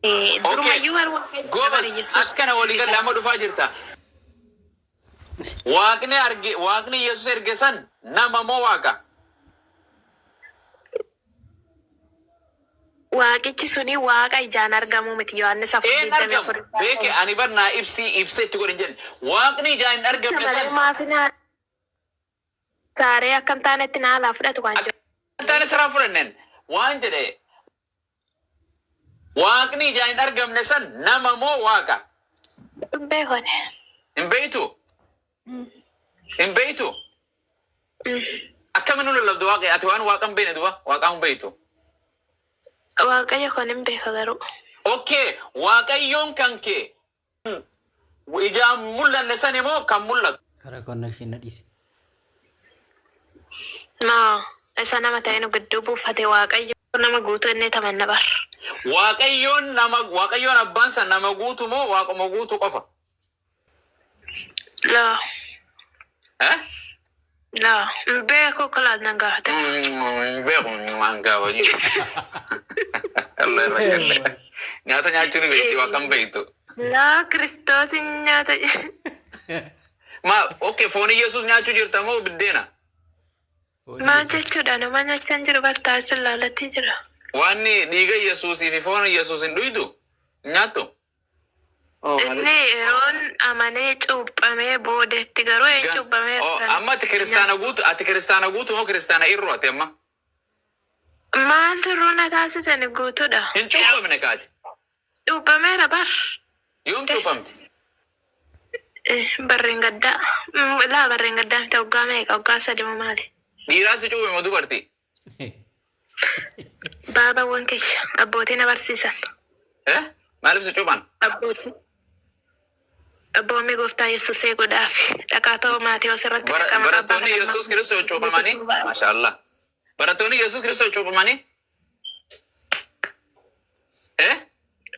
Okay. Durumayyuu garuu Waaqayyo bara Goobas Yesuus akkana walii galle amma dhufaa jirta. Waaqni arge waaqni Yesuus erge san nama moo waaqa? Waaqichi suni waaqa ijaan argamu miti Yohaannis afur Een digdamii argamu afur beeke ani bar naa ibsii ibsee itti godhin jedhe. Waaqni ijaan hin argamne malee san maafi naa saaree akkam taanetti naa alaa fudhatu waan akka jiru. hin taane siraa fudhanneen waan jedhe waaqni ijaan hin argamne san nama moo waaqa? Hin beekone. Hin beeytu? Hin beeytu? Akkamiin nu lallabdu waaqa ati waan waaqa hin beekne duba waaqa hin beeytu. Waaqayyo kun hin beeka garuu. Okay, waaqayyoon kan kee ijaan mul'anne san immoo kan mul'atu. Kara connection na dhiisi. Maa isa nama ta'e nu gidduu buufate Waaqayyo nama guutuu inni tamanna bar. Waaqayyoon nama waaqayyoon abbaan san nama guutu moo waaquma guutu qofa? Laa Eh? laa hin beeku kalaas nan gaafate. Hin beeku waan gaafa jiru. Allah irra kenne. Nyaata nyaachuu ni beekti waaqan beektu. Laa Kiristoosin nyaata. Ma okay foon Yesuus nyaachuu jirta moo biddeena? Maal jechuudha nama nyaachaa hin jiru bartaa achi laalattii jira. Waan dhiiga Yesuusii fi foon Yesuus hin dhuydu hin nyaattu? Inni yeroon amanee cuuphamee boodetti garuu een cuuphamee Oh, amma ati kiristaana guutu ati kiristaana guutu moo kiristaana irru ati amma? Maaltu irruu na taasisan guutuudha. Hin cuuphamne kaati. Cuuphameera bar. Yoom cuuphamte? Barreen gaddaa. Laa barreen gaddaa miti waggaa meeqa waggaa sadi moo maali? Dhiiraa si cuuphame moo dubartii? Baabawwan kiyya abbootii na barsiisan. Eh? Maaliif si cuuphan? Abbootii. Abboommi gooftaa Yesuus eeguudhaaf dhaqaa ta'uu Maatewos irratti dhaqama qabbaa Barattoonni Yesuus Kiristoos cuuphamanii? Maasha Allah. Barattoonni Yesuus Kiristoos cuuphamanii? Eh?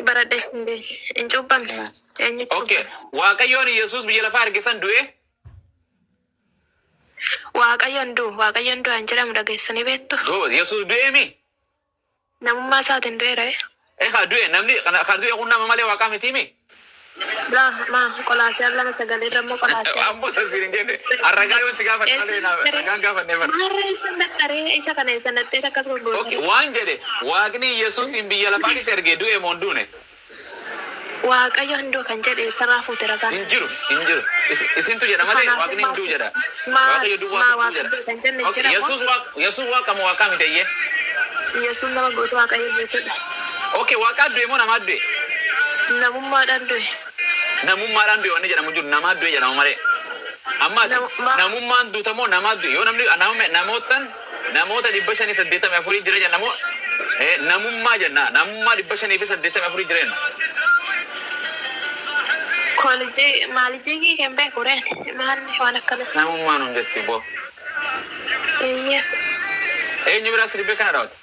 Baradhee hin beekne. Hin cuuphamne. Eenyu Okay. cuuphame? Waaqayyoon Yesuus biyya lafaa erge san du'e? Waaqayyoon du'u. Waaqayyoon du'aan jedhamu dhageessanii beektu. Duuba Yesuus du'ee mi? Namummaa isaatiin du'eera. Eh haa du'e namni kana du'e kun nama malee waaqaa miti mi? Laa maa Qolaasiyaas lama sagalii irra immoo Qolaasiyaas. Ammoo sasiin hin jenne. Arragaa yoo si gaafadhe malee ragaan gaafannee bara. Maarree isa naqaree isa kana isa naqxee akkas Okay, gurgurtan. waan jedhe waaqni Yesuusin biyya lafaatitti erge du'e moo hin duune? Waaqayyo hin du'u kan jedhe eessarraa fuute ragaan? Hin jiru, hin jiru. Isintu jedha malee Kanaafuu waaqni hin du'u jedha. maa Waaqayyo duwwaa maa hin du'u waaqa jedha. du'e kan jenne Okay, jira moo? Yesuus waaqa Yesuus waaqa moo waaqaa miti eyyee? Yesuus nama guutuu Waaqayyo guutuudha. Okay, waaqaa du'e moo namaa du'e? Namummaadhaan du'e. Namummaadhaan du'e wanni jedhamu jiru namaa du'e jedhama malee. Amma ati namummaan duuta moo namaa du'e? Yoo namni nama namootan namoota 584 jira jenna moo namummaa jenna namummaa 584 jira jenna. Koolijii maalijii kan beeku reen maal waan akkana. Namummaan hun jetti boo. Eeyyee. Eenyu biraa sirbee kana daawwata?